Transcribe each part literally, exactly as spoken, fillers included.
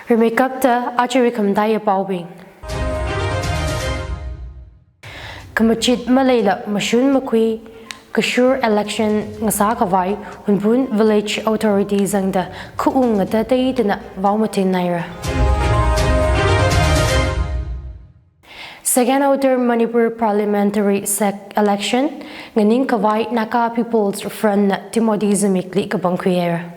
Rimeikapta ajawui khamataiya paobing. Khamachit maleila mashun makhui kashur election ngasā khavai Hunphun Village Authority zangda khaung ngatateidana vaomathin haira. Second Outer Manipur Parliamentary Sec election nganing khavai Naga People's Front na Timothy Zimikli kapangkhui haira.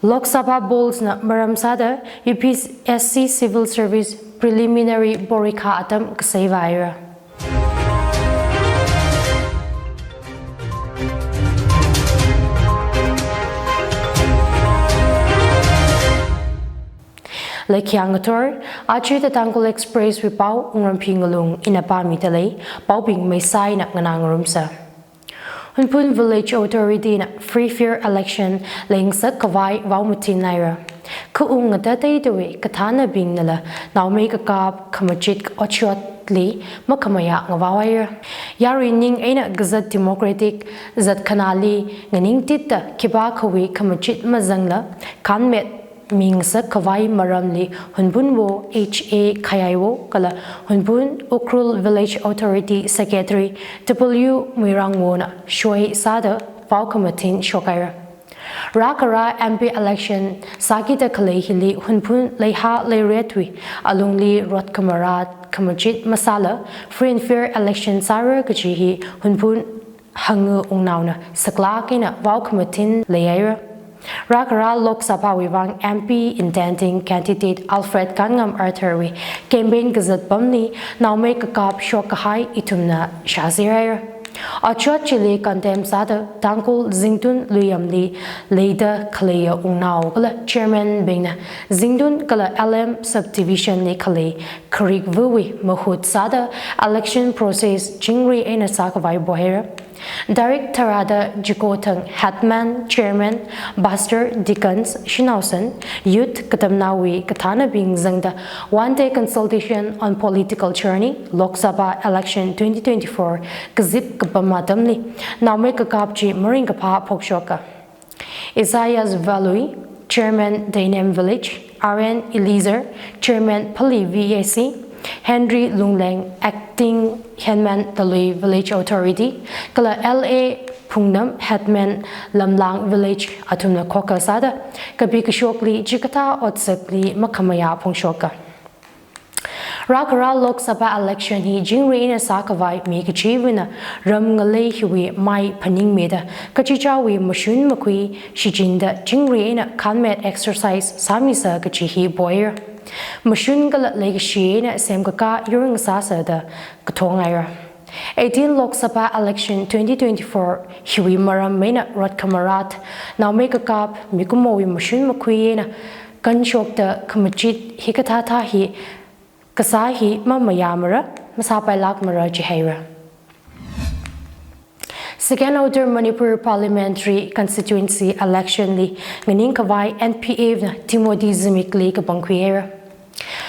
Lok Sabha polls na maram sāda U P S C Civil Service Preliminary Porikha atam kasei vāhaira. Leikhiya ngathor, achuda Tangkhul Express wui pao Wungramphi Ngalung ina pāmida lei, paobing maisai na nganā ngarumsa. Hunphun Village Authority na free fair election leingasak khavai vaomathin haira. Khaung ngatateidawui kathānabingnala naomei kakap khamachit otshotli makhamayā ngavao haira. Yarui ning eina kazat democratic zatkhanāli nganingtitda khipākhawui khamachit mazangla khanmet mingasak khavai maramli Hunphun Wo H A Khayai Wo kala Hunphun Ukhrul Village Authority Secretary W Muirang Wo na shoi sāda vaokhamathin shok haira. Rākhara M P election sākida khalei hili Hunphun leiha leiretwui alungli rot khamarat khamachit masāla free and fair election sāra kaji hi Hunphun Hangu Wungnaona saklāk eina vaokhamathin leihaira. Rākhara Lok Sabha wui vang M P intending candidate Alfred Kanngam Arthur wui campaign kazat pamli naomei kakap shok kahai ithumna shāzir haira. Otshot chili condemn sāda Tangkhul Zingtun Luiyamli leida khaleiya wungnao kala chairman bingna Zingtun kala L M subdivision li khalei kharik vuwui mahut sāda election process chingri eina sākhavai poi haira. Tarik tharāda chiko thang headman, chairman, pastor, deacons, shanaosan, youth katamnaowui kathānabing zangda one day consultation on political journey, Lok Sabha election twenty twenty-four kazip kapam atamli naomei kakap chi maringkaphā phokshoka. Isaias Valui, Chairman Dainem Village, R N Eliezer, Chairman Phali V A C, Henry Lungleng, Acting Headman Talui Village Authority, kala L A Phungnam, Headman Lamlang Village athumna khokkha sāda kapi kashokli chikathā otsakli makhamayā phongshoka. Rākhara Lok Sabha election hi chingri eina sākhavai mi kachiva̱na ram ngalei hiwui mai phaningmida kachichāwui mashun makhui shichinda chingri eina khanmet exercise sāmisa kaji hi poira. Mashun kala leikashi eina semkakā yur ngasāsa da kathong haira. Eighteen Lok Sabha election twenty twenty-four hiwui maram eina rot khamarat, naomei kakap, mikumowui mashun makhui eina kanshokta khamachit hikathāthā hi kasā hi mamayāmara, masāpailākmara jihaira. Second Outer Manipur Parliamentary Constituency election li nganingkhavai N P F na Timothy Zimikli kapangkhui haira.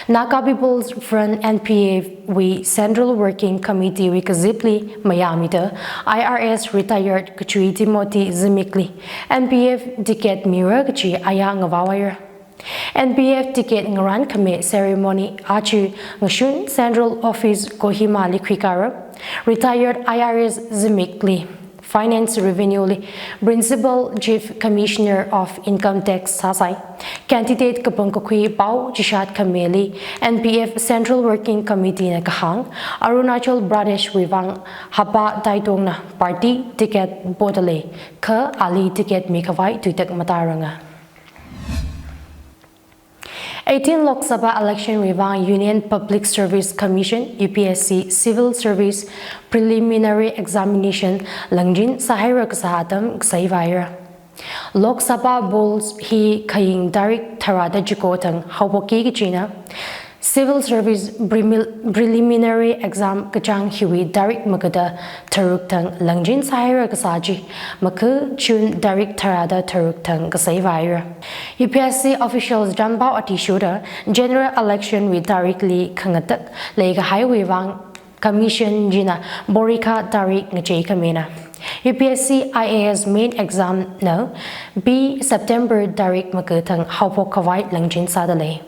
Naga People's Front N P F wui Central Working Committee wui kazipli mayāmida I R S retired kachui Timothy Zimikli N P F ticket mira kaji aya ngavao haira. N P F ticket ngarankhami ceremony aja ngashun Central Office Kohima li khuikara. Retired I R S Zimikli Finance Revenue li Principal Chief Commissioner of Income Tax sāsai. Candidate kapangkakhui pao chishat khamili N P F Central Working Committee na kahāng, Arunachal Pradesh wui vang Hapa Taitong na party ticket podalei, kha ali ticket mikhavai tuitak mataranga. Eighteen Lok Sabha election wui vang Union Public Service Commission, U P S C, Civil Service Preliminary Examination langchin sāhaira kasā atam kasai vaira. Lok Sabha polls hi khaying tarik tharāda chiko thang haophokki kachina, Civil Service Premil-, Preliminary Exam kachāng hiwui tarik magada tharuk thang langchin sāhaira kasā chi, makha June tarik tharāda tharuk thang kasai vaira. U P S C officials chānpao athishurda general election wui tarikli khangatak leikahaiwui vang Commission china porikha tarik ngacheikhamina. U P S C I A S main exam na B September tarik makathang haophok khavai langchin sādalei.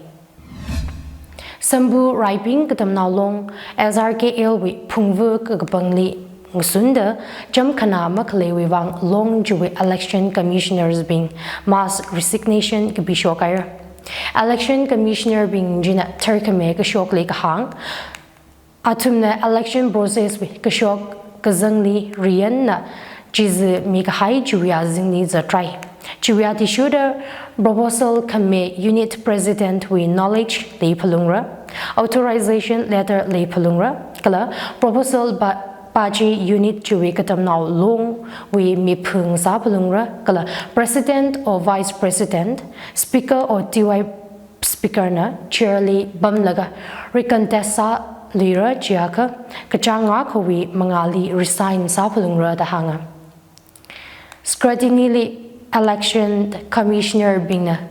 Sambu Raibing Katamnao Long S R K L wui phungvu kakapangli ngasunda chāmkhana makhaleiwui vang Long chiwui election commissioners bing mass resignation kapishok haira. Election commissioner bing china tharkhami kashokli kahāng, athumna election process wui kashok kazangli riyanna chizi mikahai chiwui azingli zatrai. Chiwui athishurda proposal khami unit president wui knowledge leiphalungra, authorization letter leiphalungra, kala proposal pa, pa chi unit chiwui Katamnao Long wui miphung sāphalungra, kala president or vice president, speaker or T Y speaker na chair li pamlaga recontest sāluira chiakha kachāng akhawui mangāli resign sāphalungra da hānga. Scrutiny li election commissioner bingna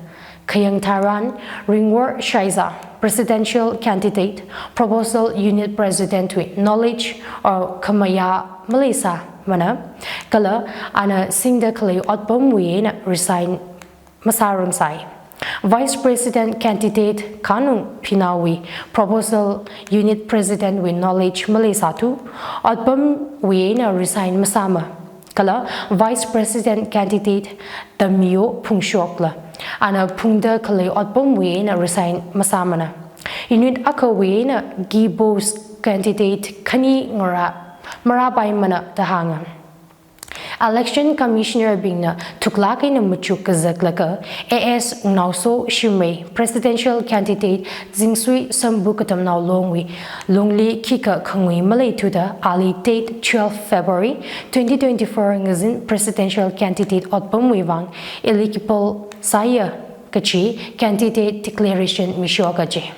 khayang tharan Ringwar Shaiza presidential candidate, proposal unit president wui knowledge or khamayā maleisāmana, kala ana singda khalei otpamwui eina resign masārumsai. Vice President candidate Khanung Pinaowui proposal unit president wui knowledge maleisāthu, otpamwui eina resign masāma. Kala Vice President candidate Tamiyo Phungshokla ana phungda khalei otpamwui eina resign masāmana. Unit akhawui eina key post candidate khani ngara marāpaimana da hānga. Election commissioner bingna thuklāk eina machuk kazaklaga A S Naoso Shimray presidential candidate Zingsui Sambu Katamnao Long wui lungli khikha khangui maleithuda ali date twelve February twenty twenty-four ngazin presidential candidate otpamwui vang eligible sāya kachi candidate declaration mishoka kaji.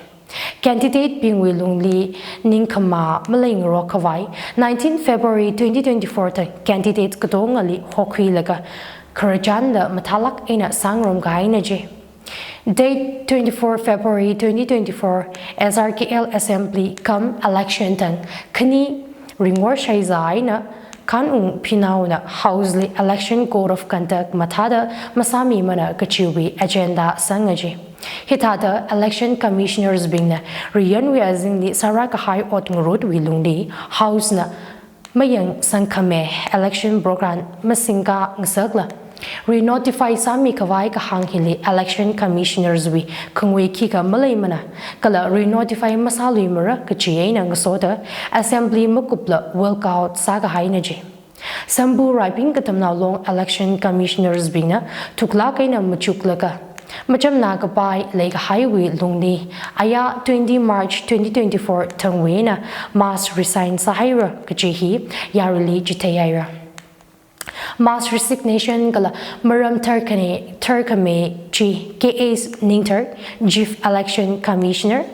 Candidate bingwui lungli ningkhama maleingarok khavai nineteen February twenty twenty-four thang candidate katongali hokhuilaga khararchan da mathālāk eina sāngarum kahaina ji. Date twenty-four February twenty twenty-four S R K L Assembly cum election thang khani Ringwar Shaiza eina Khanung Pinaona House li election code of conduct mathāda masāmimana kachiwui agenda sanga ji. Hithāda election commissioners bingna riyanwui azingli sārā kahai ot ngarutwui lungli House na mayangsangkhami election program masingkā ngasakla re-notify sāmi khavai kahāng hili election commissioners wui khangui khikha maleimana, kala re-notify masāluimara kachi eina ngasoda assembly makupla walkout sākahaina ji. Sambu Raibing Katamnao Long election commissioners bingna thuklāk eina machuklaga machamna kapai leikahaiwui lungli aya twenty March twenty twenty-four thangwui eina mass resign sāhaira kachi hi yarili chitheihaira. Mass resignation kala maram tharkhani, tharkhami chi K S Ningthar, Chief Election Commissioner,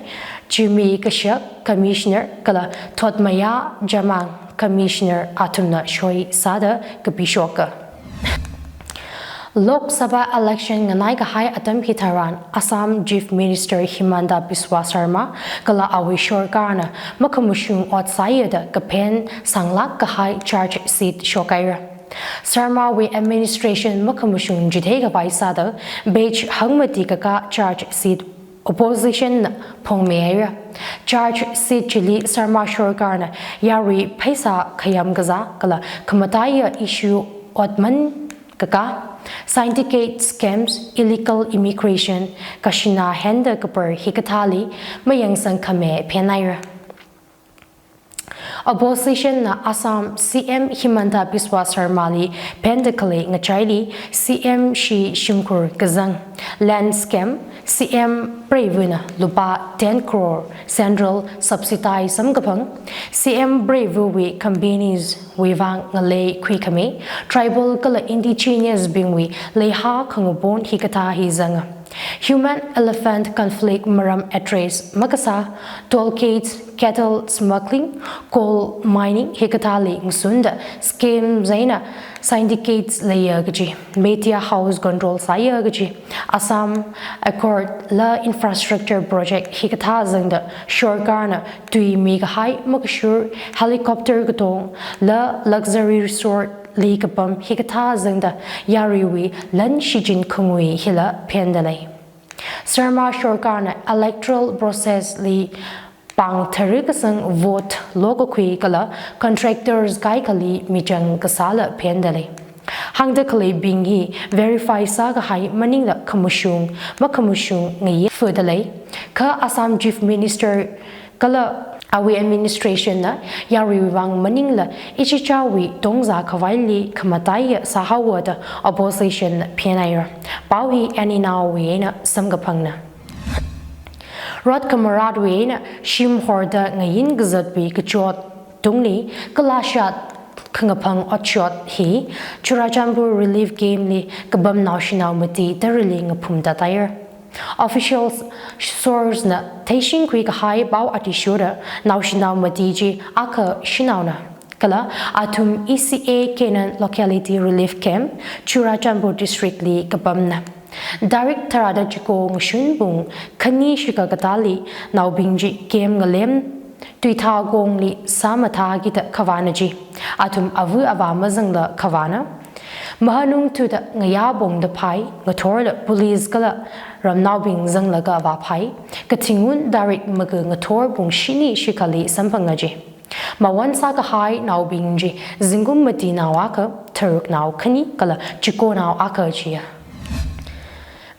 Jimmy Kashak, Commissioner, kala Thotmaya Jamang, Commissioner athumna soi sāda kapishoka. Lok Sabha election nganai kahai atam hitharan Assam Chief Minister Himanta Biswa Sarma kala awui sorkarna makhamashung ot sāya da kaphen sanglāk kahai charge sheet shokhaira. Sarma wui administration makhamashung chithei khavai sāda batch hangmati kakā charge sheet opposition na phongmihaira. Charge sheet chili Sarma sorkarna yarui pheisā khayam kazā kala khamataiya issue otman kakā, syndicate scams, illegal immigration, kashina henda kapar hikathāli mayangsangkhami phenhaira. Opposition na Assam C M Himanta Biswa Sarma li phenda khalei ngachaili C M shi shimkhur kazang, land scam, C M preivana lupā ten crore central subsidy samkaphang, C M preivawui companies wui vang ngalei khuikhami, tribal kala indigenous bingwui leiha khangapon hikathā hi zanga. Human elephant conflict maram address makasā, toll gates, cattle smuggling, coal mining hikathāli ngasunda scam zaina syndicates leiya kaji, media house control sāya kaji, Assam Accord la infrastructure project hikathā zangda sorkarna tui mikahai makashur helicopter katong la luxury resort li kapam hikathā zangda yaruiwui lan shichin khangui hila phenda lei. Sarma Sarkarna electoral process li pāng tharikasang vote lokakhui kala contractors kaikhali michang kasāla phenda lei. Hāngda khaleibing hi verify sākahai maningla khamashung makhamashung ngayi fuda lei. Kha Assam Chief Minister kala awui administration na yaruiwui vang maningla ichichāwui tongzā khavaili khamataiya sāhaowa da opposition na phenhaira. Pao hi N N R wui eina samkaphangna. Rot khamaratwui eina shimhorda ngayin kazatwui kachot tungli kalashat khangaphang otshot hi Churachandpur relief camp li kapam naoshinao mati tarali ngaphumda taira. Officials source na theishingkhui kahai pao athishurda naoshinao mati chi akha shanaona. Kala athum E C A Canaan Locality Relief Camp, Churachandpur District li kapamna. Tarik tharāda chiko ngashun pung khani shikha kathāli naobing chi camp ngalem tuithā kongli sāmathākida khavāna chi. Athum ava avā mazangla khavāna. Mahanung thuda ngayā pongda phai, ngathorla police kala ramnaobing zanglaga vāphai. Kathingun tarik maka ngathor pung shini shikhali samphanga chi. Mawon sākahai naobing chi zingkum matinao akha, tharuknao khani kala chikonao akha chiya.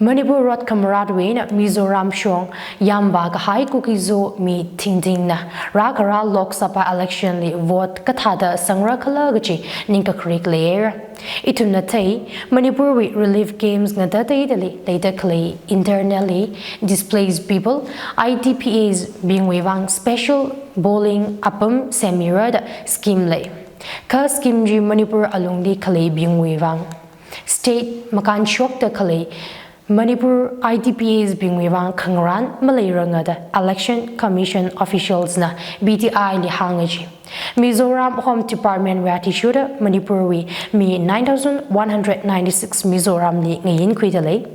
Manipur rot khamaratwui eina Mizoram shong yamvā kahai Kuki-Zo mi thingtingna rākharā Lok Sabha election li vote kathāda sangra khala kachi ningkakharik leira. Ithumna thei, Manipurwui relief camps ngatateidali leida khalei internally displaced people, I D Ps bingwui vang special bowling apam semira da scheme lei. Kha scheme chi Manipur alungli khaleibingwui vang, state makānshokta khalei Manipur I D Ps bingwui vang khangarān maleiranga da Election Commission officials na B T I li hānga chi. Mizoram Home Department wui athishurda Manipurwui mi nine thousand one hundred ninety-six Mizoramli ngayinkhuida lei.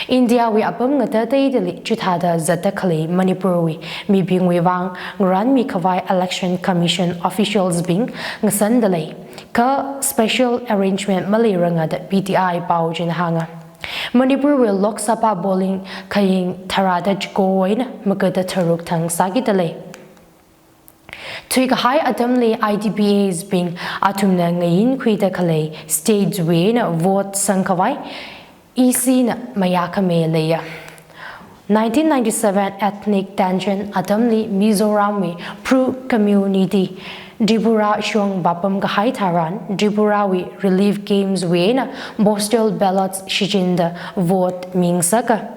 Indiawui apam ngatateidali chithāda zatda khalei Manipurwui mibingwui vang ngarānmi khavai Election Commission officials bing ngasanda lei. Kha special arrangement maleiranga da B T I pao china hānga. Manipurwui Lok Sabha polling khaying tharāda chiko eina magada tharuk thang sākida lei. Thuikahai atamli I D Ps bing athumna ngayinkhuida khalei states wui eina vote sangkhavai E C na mayākhami leiya. Nineteen ninety-seven ethnic tension atamli Mizoramwui Bru community Tripura shong vāpamkahai tharan, Tripurawui relief camps wui eina postal ballots shichinda vote mingasaka.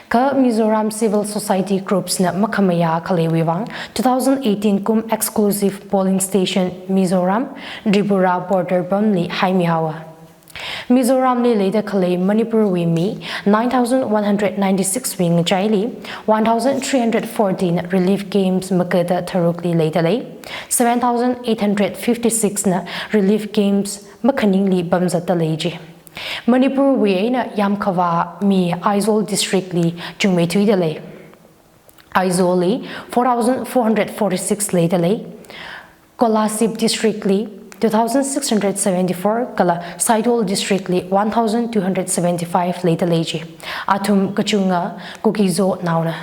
Kha Mizoram civil society groups na makhamayā khaleiwui vang, two thousand eighteen kum exclusive polling station Mizoram, Tripura border pamli haimihaowa. Mizoramli leida khalei Manipurwui mi nine thousand one hundred ninety-six wui ngachaili, one thousand three hundred fourteen relief camps magada tharukli leida lei, seven thousand eight hundred fifty-six na relief camps makhaningli pamzatda lei chi. Manipurwui eina yamkhavā mi Aizawl district li chungmeithuida lei. Aizawl li four thousand four hundred forty-six leida lei. Kolasib district li two thousand six hundred seventy-four kala Saitual district li one thousand two hundred seventy-five leida lei chi. Athum kachunga Kuki-Zo naona.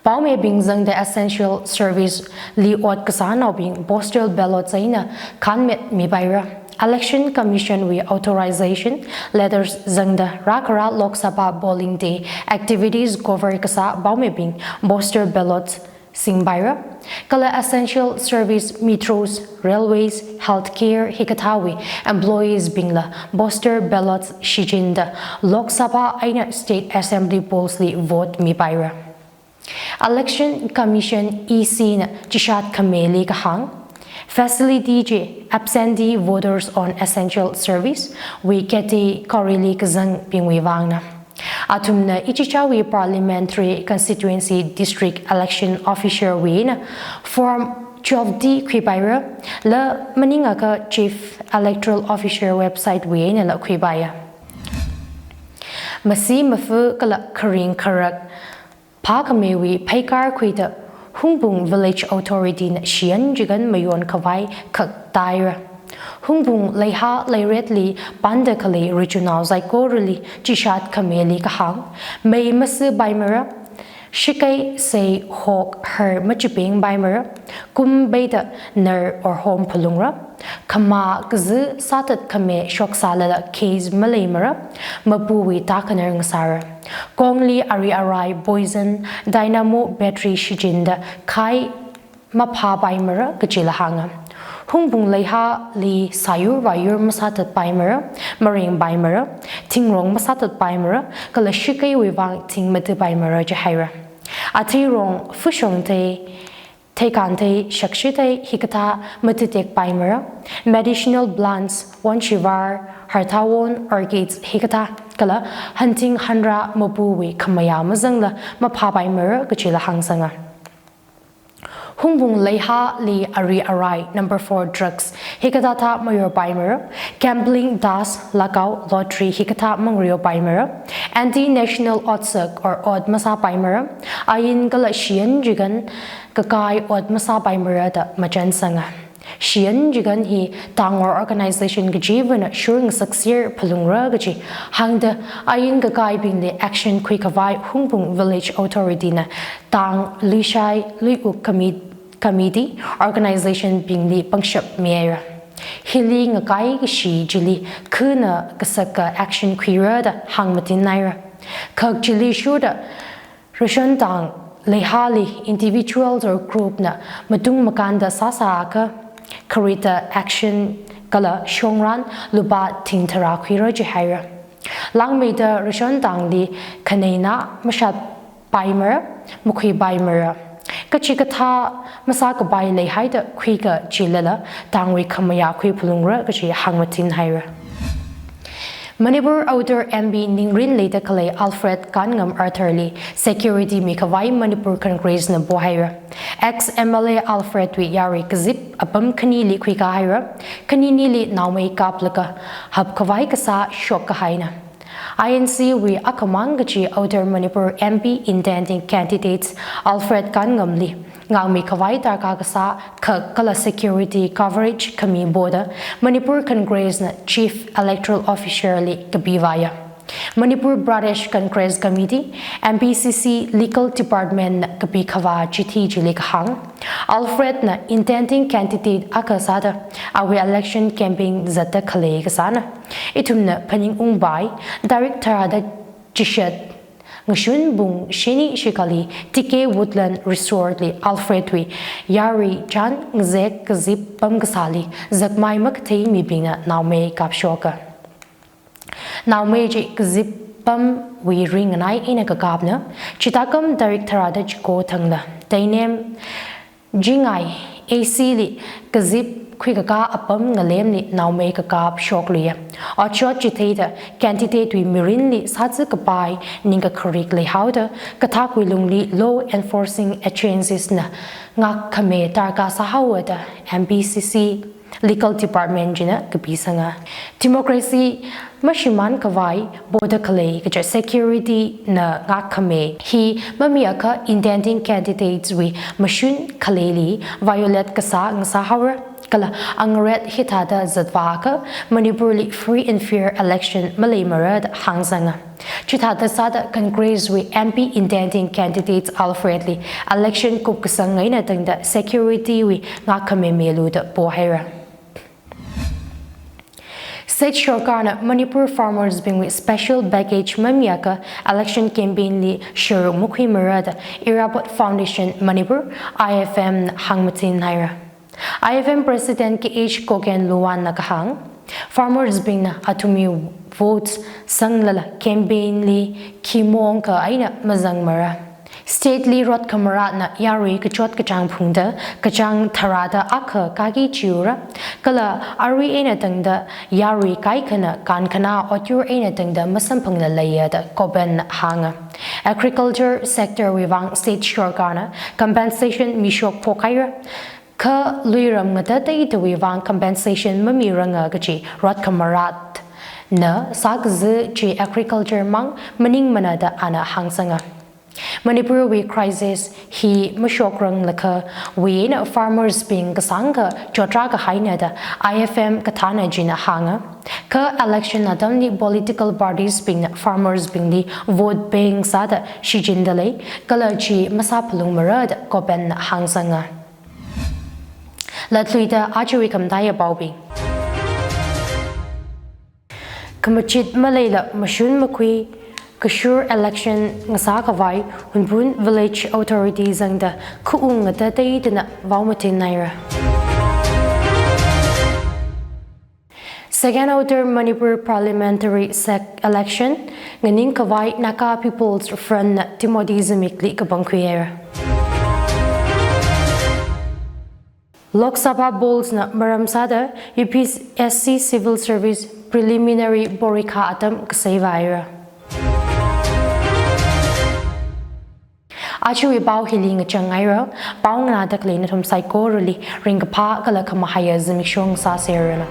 Paomibing zangda essential service li ot kasānaobing postal ballots eina khanmetmipaira. Election Commission wui authorization letters zangda rākharā Lok Sabha polling day activities cover kasā paomibing postal ballots singpaira. Kala essential service, metros, railways, healthcare hikathāwui employees bingla postal ballots shichinda Lok Sabha eina State Assembly polls li vote mipaira. Election Commission E C na chishat khamili kahāng, facility chi absentee voters on essential service wui category li kazangbingwui vangna. Athumna ichichāwui parliamentary constituency district election officer wui eina form twelve D khuipaira, la maningakha Chief Electoral Officer website wui einala khuipaiya. Masi mafu kala kharing kharak phākhamiwui pheikar khuida Hungpung Village Authority na shiyan chikan mayon khavai khak taira. Hungbung leiha leiretli panda khalei richunao saikorali chishat khameli kahāng, mei masipaimara, shakei sei hok har machipengpaimara, kum peida nar orhom phalungra, khama kazi sāthat khame shoksālala case maleimara, mapuwui tākhanar ngasāra. Kongli ari arai poison, dynamo battery shichinda khai maphāpaimara kachila hānga. Hungbung leihali sāyur vāyur masāthatpaimara, marengpaimara, thingrong masāthatpaimara, kala shakeiwui vang thing matipaimara jihaira. Athei rong fushong thei, theikan thei, shakshi thei hikathā matitekpaimara, medicinal plants, won shivar, harthawon, orchids hikathā, kala hanthing hanra mapuwui khamayā mazangla maphāpaimara kachila hāngsanga. Hungbung leihali ari arai, number four, drugs, hikathāthā mayorpaimara, gambling, das, lakau, lottery hikathā mangareopaimara, anti-national otsak or ot masāpaimara, ain kala shiyan chigan kakai ot masāpaimara da machansanga. Shiyan chigan hi Tangwor organization kachivana shurngasakser phalungra kachi hāngda, ain kakaibingli action khuikhavai Hungbung Village Authority na tang luishai luiuk commi-, committee organization bingli pangshap mihaira. Hili ngakai kashi chili khana kasaka action khuira da hāngmatinhaira. Khak chili shurda Rashon Tang leihali individuals or group na matung makānda sāsāakha kharita action kala shongran lupā thing tharā khuira jihaira. Langmeida Rashon Tangli khaneina mashatpaimara, makhuipaimara, kachikathā masākapai leihaida khuika chilala tangwui khamayā khui phalungra kachi hāngmatinhaira. Manipur Outer M P ningrin leida khalei Alfred Kanngam Arthur li security mikhavai Manipur Congress na pohaira. Ex M L A Alfred wui yarui kazip apam khanili khuikāhaira, khaninili naomei kaplaga hapkhavai kasā shokkahaina. I N C wui akhamang kachi Outer Manipur M P intending candidates Alfred Kanngam li ngākmikhavai darkar kasā khak kala security coverage khami poda Manipur Congress na Chief Electoral Officer li kapivāya. Manipur Pradesh Congress Committee, M P C C Legal Department na kapikhavā chithi chili kahāng, Alfred na intending candidate akha sāda awui election campaign zatda khalei kasāna. Ithumna phaningungpai, tarik tharāda chishat ngashun pung shini shikhali T K Woodland Resort li Alfred wui yarui chān ngazek kazip pamkasāli zakmai makathei mibingna naomei kapshoka. Naomei chi kazip pamwui ringnai eina kakapna, chithākam tarik tharāda chiko thangla Tainem Jingai A C li kazip khuikakā apam ngalemli naomei kakap shokluiya. Otshot chitheida candidate wui mirinli sāzakapai ningkakharik leihaoda kathākwui lungli law enforcing agencies na ngākkhami darkar sāhaowa da M P C C Legal Department china kapisanga. Democracy mashimānkhavai poda khalei kaja security na ngākkhami hi mamiakha intending candidates wui mashun khaleili violate kasā ngasāhaora, kala angaret hithāda zatvāakha Manipur li free and fair election maleimara da hāngsanga. Chithāda sāda Congress wui M P intending candidates Alfred li election kupkasang eina tangda security wui ngākkhami milu da pohaira. State Sorkarna Manipur farmers bingwui special package mamiakha election campaign li sharuk makhuimara da Irabot Foundation Manipur, I F M na hāngmatinhaira. I F M President K H Koken Luwan na kahāng, farmers bingna athumwui votes sanglala campaign li khimong kha eina mazangmara. State li rot khamaratna yarui kachot kachāng phungda kachāng tharāda akha kaki chiura, kala arui eina tangda yarui kaikhana kankhana otyur eina tangda masamphangla leiya da Koken na hānga. Agriculture sector wui vang State Sorkarna compensation mishok phokhaira, kha luiram ngatateitawui vang compensation mamiranga kachi rot khamaratna sākazi chi agriculture mang maningmana da ana hāngsanga. Manipurwui crisis hi mashokranglakha wui eina farmers bing kasāngkha chotra kahaina da I F M kathāna china hānga. Kha election atamli political parties bingna farmers bingli vote bank sāda shichinda lei, kala chi masāphalungmara da Gopen na hāngsanga. Latluida ajawui khamataiya paobing. Khamachit maleila mashun makhui kashur election ngasākhavai Hunphun Village Authority zangda khaung ngatateidana vaomatinnaira. Second Outer Manipur Parliamentary Sec election nganingkhavai Naga People's Front na Timothy Zimikli kapangkhuihaira. Lok Sabha polls na maram sāda U P S C Civil Service Preliminary Porikha atam kasei vāhaira. Ajawui pao hili ngachang haira, pao nganāda khalei nathum saikorali ringkaphā kala khamahaiya zimiksho ngasāseranu.